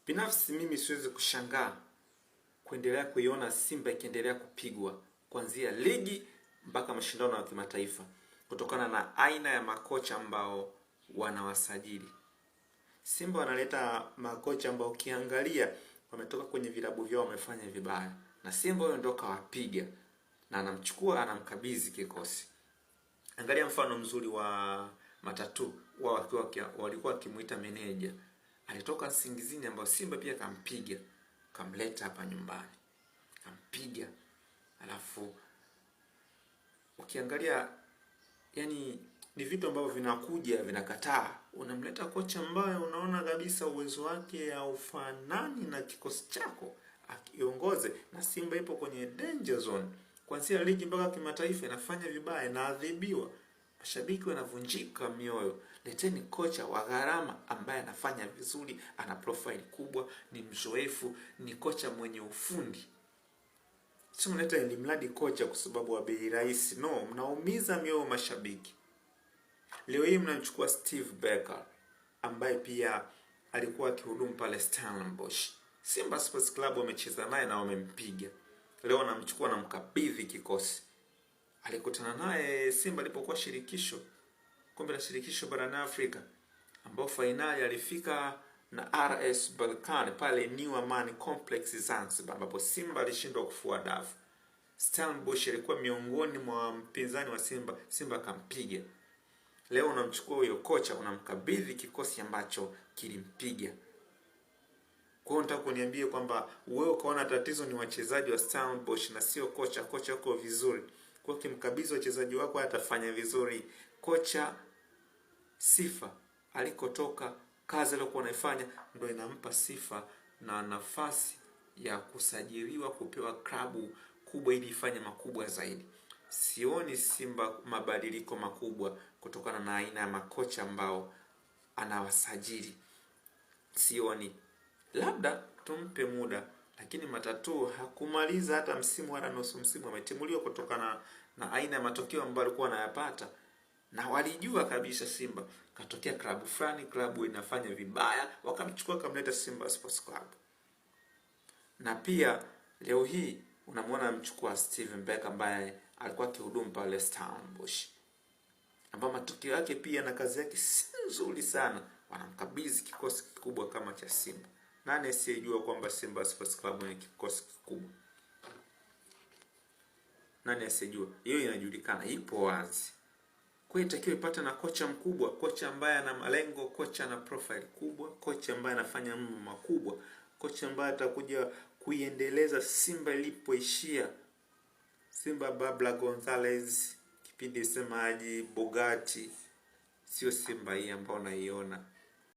Binafsi mimi siwezi kushangaa kuendelea kuiona Simba ikiendelea kupigwa kuanzia ligi mpaka mashindano ya kimataifa kutokana na aina ya makocha ambao wanawasajili. Simba wanaleta makocha ambao ukiangalia wametoka kwenye vilabu vyao wamefanya vibaya, na Simba huyo ndio kawapiga na anamchukua anamkabidhi kikosi. Angalia mfano mzuri wa Matatu, wao wakiwa walikuwa wakimuita meneja, alitoka Singizini ambao Simba pia kampiga, kamleta hapa nyumbani kampiga. Alafu ukiangalia yani ni vitu ambavyo vinakuja vinakataa. Unamleta kocha ambaye unaona kabisa uwezo wake haufanani na kikosi chako, akiongoze. Na Simba ipo kwenye danger zone kuanzia ligi mpaka kimataifa, inafanya vibaya, inaadhibiwa, mashabiki wanavunjika mioyo. Leteni kocha wa gharama ambaye anafanya vizuri, ana profile kubwa, ni mzoefu, ni kocha mwenye ufundi. Sio mleta ili mradi kocha kwa sababu wa bei rahisi. No, mnaumiza mioyo mashabiki. Leo hii mnamchukua Steve Barker ambaye pia alikuwa akihudumu pale Stellenbosch. Simba Sports Club wamecheza naye na wamempiga. Leo anamchukua na mkabidhi kikosi. Alikutana naye Simba alipokuwa shirikisho, kombe la shirikisho barani Afrika, ambao fainali alifika na RS Berkane pale New Amani Complex Zanzibar, ambapo Simba alishindwa kufua dafu. Stellenbosch alikuwa miongoni mwa mpinzani wa Simba, Simba akampiga. Leo unamchukua huyo kocha unamkabidhi kikosi ambacho kilimpiga. Kwa hiyo nataka kuniambie kwamba wewe ukaona tatizo ni wachezaji wa Stellenbosch na sio kocha. Kocha yuko vizuri, kwa kimkabidhi wachezaji wako atafanya vizuri. Kocha sifa alikotoka, kazi aliyokuwa anaifanya ndio inampa sifa na nafasi ya kusajiliwa kupewa klabu kubwa ili ifanye makubwa zaidi. Sioni Simba mabadiliko makubwa kutokana na aina ya makocha ambao anawasajili, sioni. Labda tumpe muda, lakini Matatu hakumaliza hata msimu wala nusu msimu, ametimuliwa kutokana na aina ya matokeo ambayo alikuwa anayapata, na walijua kabisa Simba katokea klabu fulani, klabu inafanya vibaya, wakamchukua kamleta Simba Sports Club. Na pia leo hii unamwona amchukua Steven Becker ambaye alikuwa akihudumu pale Stellenbosch, ambao matokeo yake pia na kazi yake si nzuri sana, wanamkabidhi kikosi kikubwa kama cha Simba. Nani asiyejua kwamba Simba Sports Club ni kikosi kikubwa? Nani asiyejua? Hiyo inajulikana, ipo wazi. Kwa hiyo itakiwa ipate na kocha mkubwa, kocha ambaye ana malengo, kocha ana profile kubwa, kocha ambaye anafanya mambo makubwa, kocha ambaye atakuja kuiendeleza Simba ilipoishia. Simba Babla Gonzalez, kipindi semaji Bogati, sio Simba hii ambayo unaiona.